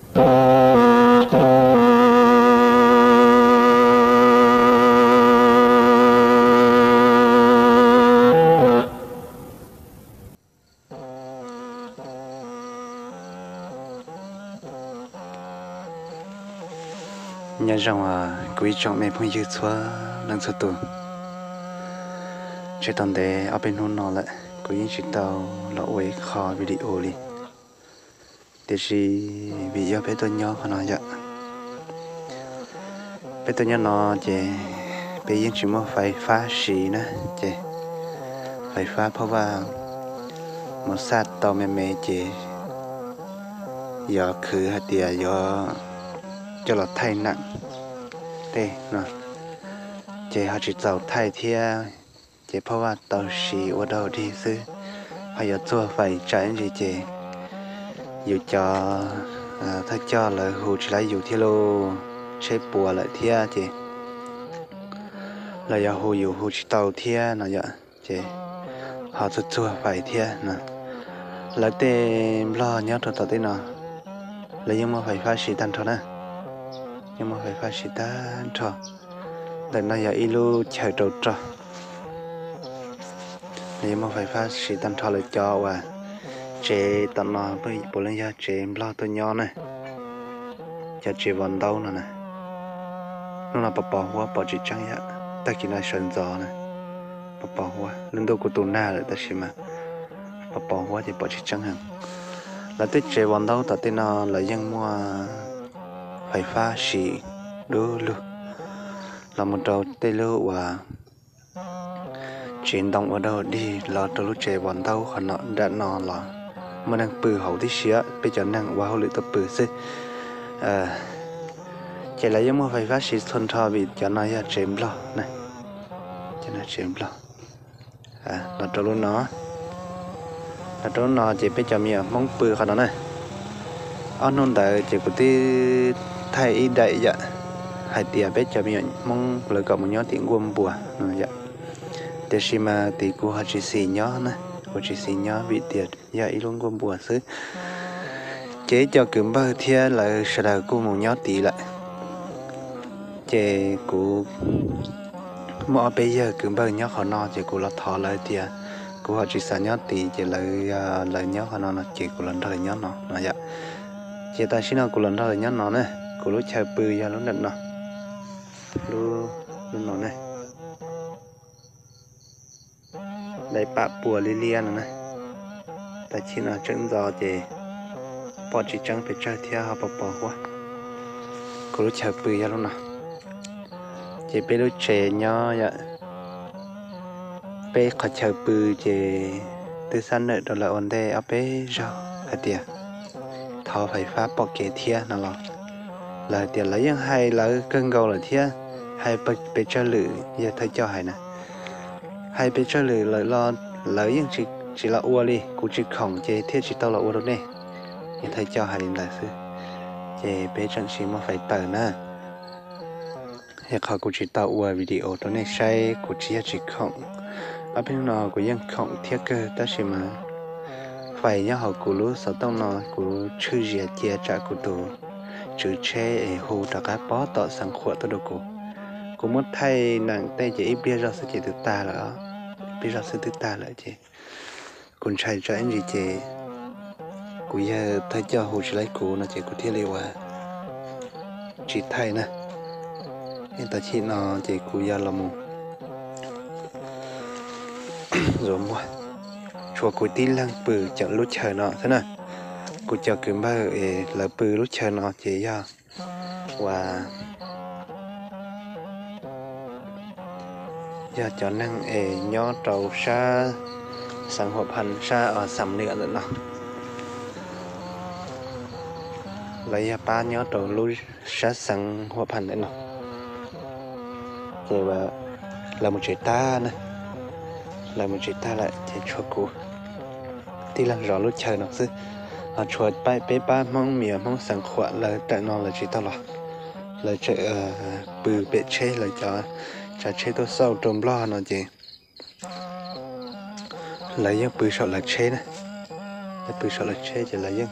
Nyob zoo kuv ib tsoom me phooj ywg txhua leej txhua tus. Tseg tau ntev ob peb hnub no lawm kuv yeej tsis tau los ua ib qho video li, tiam sis vim yog peb tuaj nyob qhov no yom, peb tuaj nyob no ces peb yeej tsis muaj fais fab siv na, ces fais fab phoj vaj mus xaj tau me me ces yuav khwv hais tias yuav coj los thaij nam tej no ces ho tsis txaus thaij thiab, ces phoj vaj tau siv ua dog dig xwb, ho yuav txuag fais tsam ib ntsis ces yus cov thawj coj lawv hu tsis laib yus thiab lauj, tsheb puas lawm thiab ces lawv yuav hu yus hu tsis tau thiab no yom, ces ho txuag txuag fais thiab no. Lawv tej nplog nyob rau tom tej no lawv yeej muaj fais fab siv tag nrho na, yeej muaj fais fab siv tag nrho. Ntawm no yog ib lub chaw rau rog, lawv yeej muaj fais fab siv tag nrho. Lawv cov uas tsev tom no puav leej yog tsev nplog tuaj nyob na, cov tsev vos ntaub no na. Hnub no pos pos huab pom tsis tseeb yom, tag kis no sawv ntxov na, pos pos huab. Lub ntuj kuj tu nag lawm tab sis mas pos pos huab ces pom tsis tseeb heev. Lawv tej tsev vos ntaub tom tej no lawv yeej muaj fais fab siv dub lug, los mus rau tej lub uas tsev ntoo ua dog dig los rau lub tsev vos ntaub qhov no nram no los muaj neeg pw hauv tib si, peb cov neeg ua hauj lwm tuaj pw xwb. Ces lawv yeej muaj fais fab siv txhua nrho vim cov no yog tsev nplog na, tsev nplog. Los rau lub no, los rau lub no ces peb cov me nyuam Hmoob pw qhov no na. Ob hnub ntawd ces kuv twb thaij ib daim yam hais tias peb cov me nyuam Hmoob lawv kom mus nyob tim nkuaj npua no yom. Tiam sis mas tim kuv ho tsis xis nyob na, kuv tsis xis nyob vim tias yog ib lub nkuaj npua xwb. Ces ib co kwv npawg thiab lawv sawv daws kuj mus nyob tid lawm. Ces kuv muaj ob peb yawg kwv npawg nyob qhov no ces kuv los thov lawv tias kuv ho tsis xav nyob tid ces lawv, lawv nyob qhov no no ces kuv los nrog lawv nyob no no yom. Ces tam sim no kuv los nrog lawv nyob no na, kuv lub chaw pw yog lub nram no, lub, lub no ne. Daim pam puas liab liab no na. Tam sim no tseem ntxov ces pom tsis tseeb pes tsawg thiab ho pos pos huab. Kuv lub chaw pw yog lub no. Ces peb lub tsev nyob yom, peb qhov chaw pw ces twb xab nawm rau lawv ua ntej ob peb zaug hais tias thov fais fab pom kev thiab no los lawv hais tias lawv yeej hais lawv kawg nkaus lawm thiab, hais pes tsawg lwm, yawg thawj coj hais na, hais pes tsawg lwm lawm los lawv yeej tsis los ua li, kuv tsis khoom ces thiaj tsis tau los ua rau nej. Yawg thawj coj hais li ntawd xwb, ces peb tseem tsis muaj fais taws na. Yog qhov kuv tsis tau ua video rau nej saib, kuv tsis yog tsis khoom. Ob peb hnub no kuv yeej khoom thiab kawg tab sis mas fais nyob hauv kuv lub xov tooj no kuv tshwj zias cia tsam kuv tus tswv tsheb es hu rov qab pob tom xeev Khuam tuaj rau kuv. Kuv muab thaij neem tej ces ib pliag zog xwb ces twb tag lawm, ib pliag zog xwb twb tag lawm ces kuv ntshai tsam ib ntsis ces kuv yawg thawj coj hu tsis laib kuv no ces kuv thiaj li ua tsis thaij na. Tam sim no ces kuv yuav los mus zuav muag, tshuav kuv tib leeg pw cov lub chaw no xwb na. Kuv cov kwv npawg es lawv pw lub chaw no ces yog uas yog cov neeg es nyob rau sab xeev Huam Phas sab Xam Nwm ntawm no. Lawv yog pab nyob rau lub sab xeev Huam Phas ntawm no. Ces lawv mus tsev tag na, lawv mus tsev tag lawm ces tshuav kuv tib leeg zov lub chaw no xwb. Ho tshuav peb pab Hmoob me nyuam Hmoob xeev Khuam lawv tawm no lawv tsis tau los, lawv tseem pw pem tsheb, lawv cov tsav tsheb tuaj xauj rau Nplog no ces lawv yeej pw saum lawv tsheb na. Lawv pw saum lawv tsheb ces lawv yeej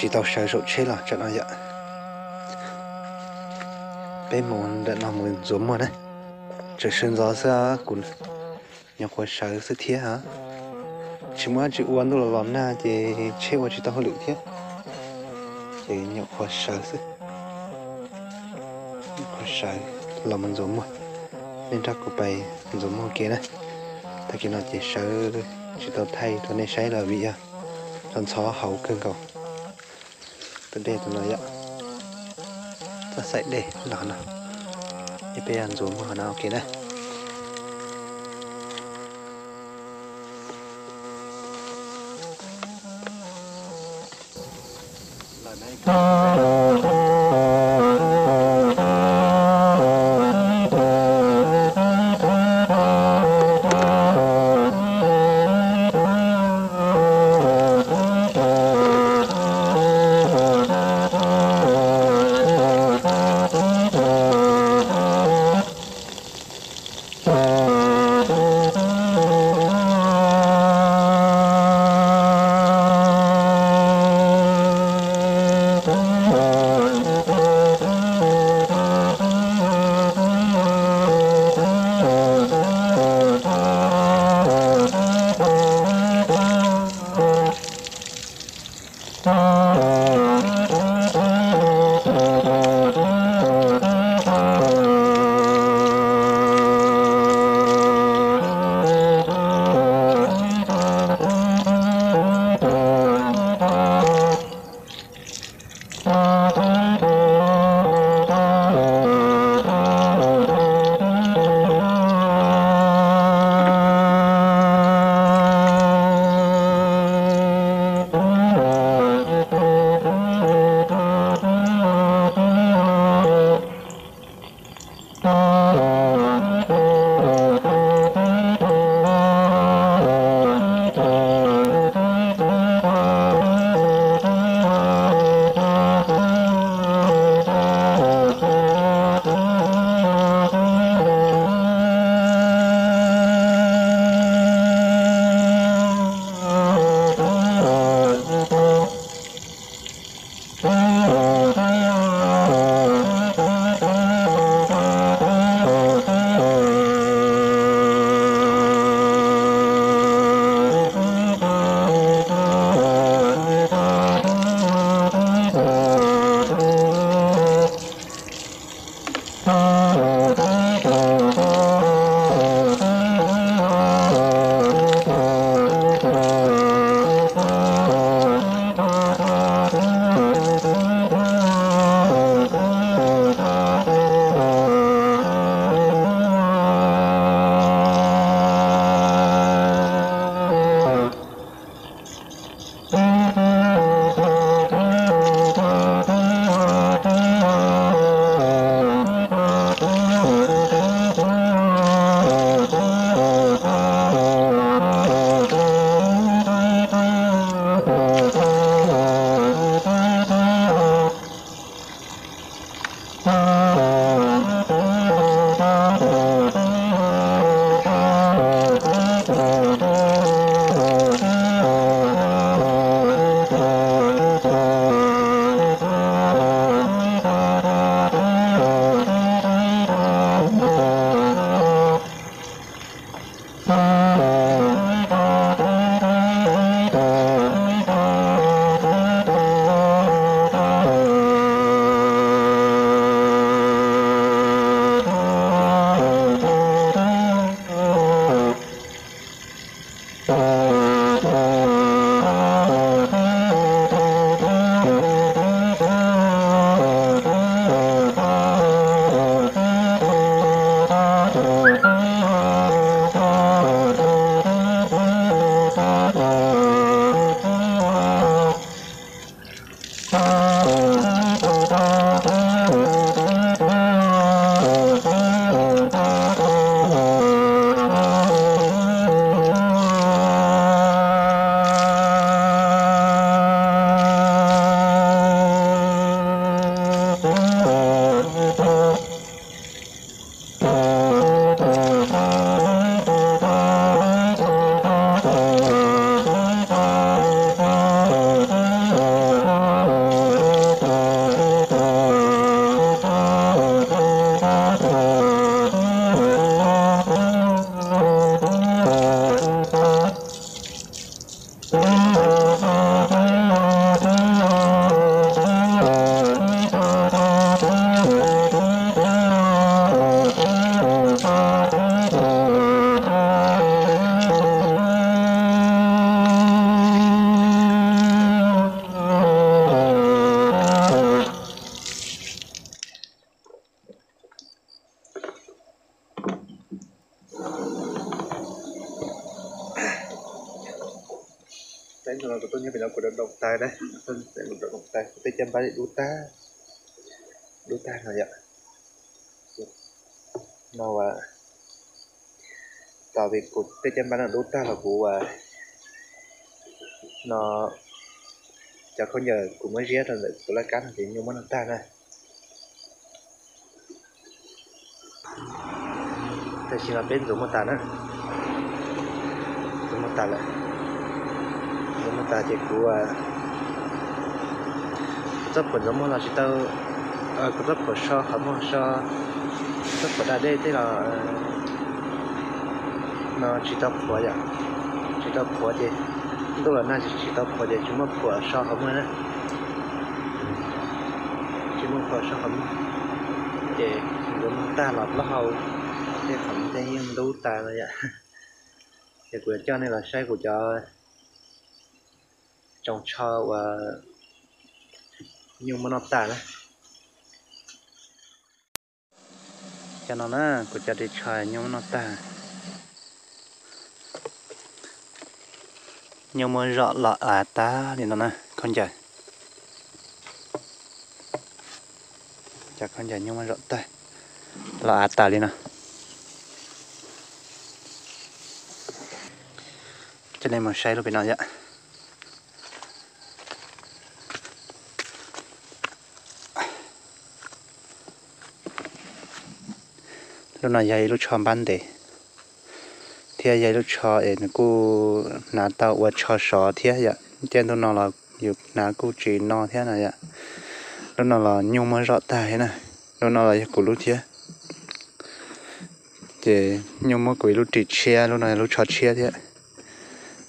Tsis tau sawv saum tsheb los tsam no yom. Peb mus ntawm no mus ntxuav muag na. Tseem sawv ntxov xwb, kuv nyuam qhuav sawv xwb thiab. Tsis muaj dab tsi ua, ntuj los los nag ces tsheb ua tsis tau hauj lwm thiab, ces nyuam qhuav sawv xwb. Nyuam qhuav sawv los mus ntxuav muag. Nej nrog kuv pais ntxuav muag ua ke na. Tag kis no ces sawv tsis tau thaij rau nej saib lawm vim yog ntxhov ntxhov hauv kawg nkaus. Tus dej tus no yom, txoj xaim dej los no, es peb yog ntxuav muag no ua ke na. Teb no kuv tuaj nyob pem no kuv doom tais na, kuv doom tais kuv tej caj npab dub tag, dub tag no yom. No tab vim kuv tej caj npab no dub tag los kuv no cov khaub ncaws kuv muab ziab rau ntawm kuv laj kab no ces nyuj muab noj tag na. Tam sim no peb ntxuav muag tas na, ntxuav muag tas lawm, ntxuav muag tas ces kuv, kuv txoj phuam ntxuav muag los tsis tau, kuv txoj phuam so qhov muag so, txoj phuam da dej tej los no tsis tau qhuav yom, tsis tau qhuav ces ntuj los nag tsis tau qhuav ces tsis muaj phuam so qhov muag na. Tsis muaj phuam so qhov muag ces ntxuav muag tag los plaub hau tej qhov muag yeej ntub tas no yom. Ces kuv yuav coj nej los saib kuv cov tsoos tsho uas nyuj muab noj tas na. Cov no na, kuv cov ris tsho nyuj muab noj tag. Nyuj muab zom los av tag li no na khaub ncaws. Cov khaub ncaws nyuj muab zom tag, los av tas li no. Coj nej mus saib lub pem no yom. Lub no yog ib lub tsho npab ntev thiab yog ib lub tsho es nws kuj hnav tau ua tsho sov thiab yom. Caij ntuj no los yus hnav kuj tsis no thiab no yom. Lub no los nyuj muab zom tag thiab na. Lub no los yog kuv lub thiab. Ces nyuj muab kuv ib lub ris tshiab, lub no yog lub tsho tshiab thiab.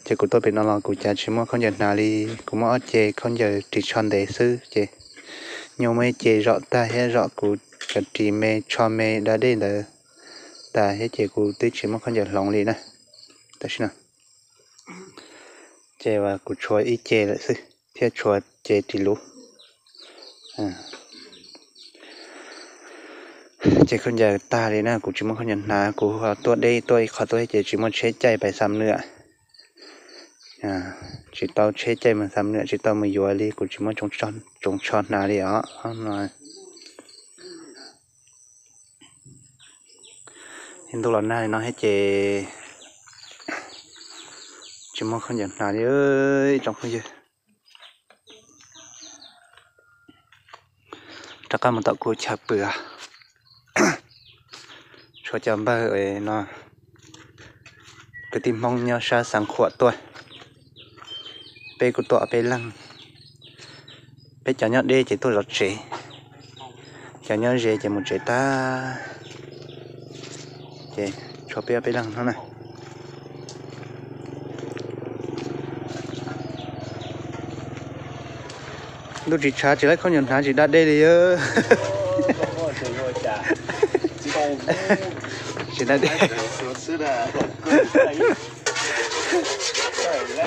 Ces kuv tuaj pem no los kuv cas tsis muaj khaub ncaws hnav li, kuv muaj ob ce khaub ncaws ris tsho ntev xwb ces nyuj muab ib ce zom tag thiab zom kuv cov ris me tsho me da dej ntawd tas thiab ces kuv twb tsis muaj khaub ncaws hloov li na. Tam sim no ces kuv tshuav ib ce lawm xwb thiab tshuav ce ris luv. Ces khaub ncaws tag li na, kuv tsis muaj khaub ncaws hnav, kuv tuaj deb tuaj ib qho tuaj ces tsis muaj tsheb caij pais Xam Nwam. Tsis tau tsheb caij mus Xam Nwam, tsis tau mus yuav li, kuv tsis muaj tsoos tsho hnav li os. Ntuj los nag li no thiab ces tsis muaj khaub ncaws hnav li tsoom phooj ywg. Rov qab mus tom kuv chaw pw. Tshuav cov npawg no, kwv tij Hmoob nyob sab Xeev Khuam tuaj, peb kuj tuaj ob peb leeg. Peb cov nyob deb ces tuaj zov tsev, cov nyob ze ces mus tsev tag. Ces tshuav peb ob peb leeg no na. Ntuj tsis tshav tsis laib khaub ncaws hnav tsis da dej li. Tsis da dej.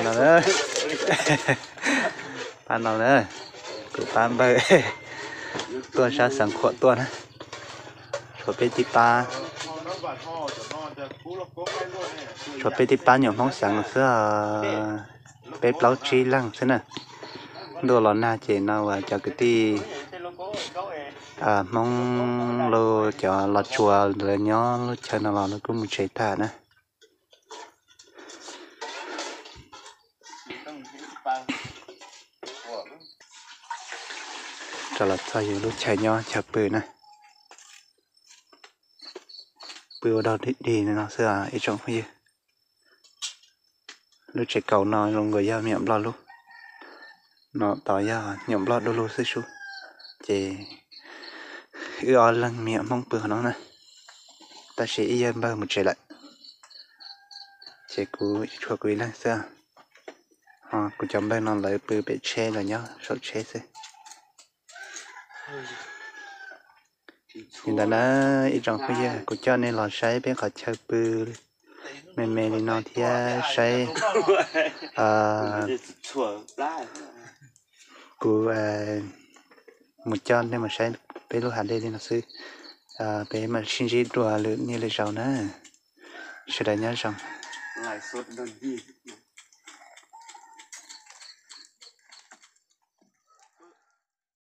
No, pab no na, kuv pab npawg tuaj sab Xeev Khuam tuaj na. Tshuav peb tib pab, tshuav peb tib pab nyuam Hmoob Xeev xwb, peb plaub tsib leeg xwb na. Ntuj los nag ces no uas cov kwv tij Hmoob los cov Los Tsuas lawv nyob lub chaw no los lawv kuj mus tsev tag na. Rov los txog yus lub chaw nyob chaw pw na. Pw ua dog dig dig no xwb ib tsoom phooj ywg. Lub tsev kaus no zoo nkaus yog me nyuam nplog lub, no tod yog nyuam nplog du lug xwb sub. Ces wb ob leeg me nyuam Hmoob pw qhov no na, tab sis ib yawg npawg mus tsev lawm, ces kuv tshuav kuv ib leeg xwb. Kuv cov npawg no lawv pw pem tsheb los nyob saum tsheb xwb. Li ntawd na, ib tsoom phooj ywg, kuv coj nej los saib peb qhov chaw pw me me li no thiab saib, kuv mus coj nej mus saib peb lub hav dej li no xwb. Peb mam sib ntsib dua lwm niaj lwm zaus na. Sawv daws nyob zoo.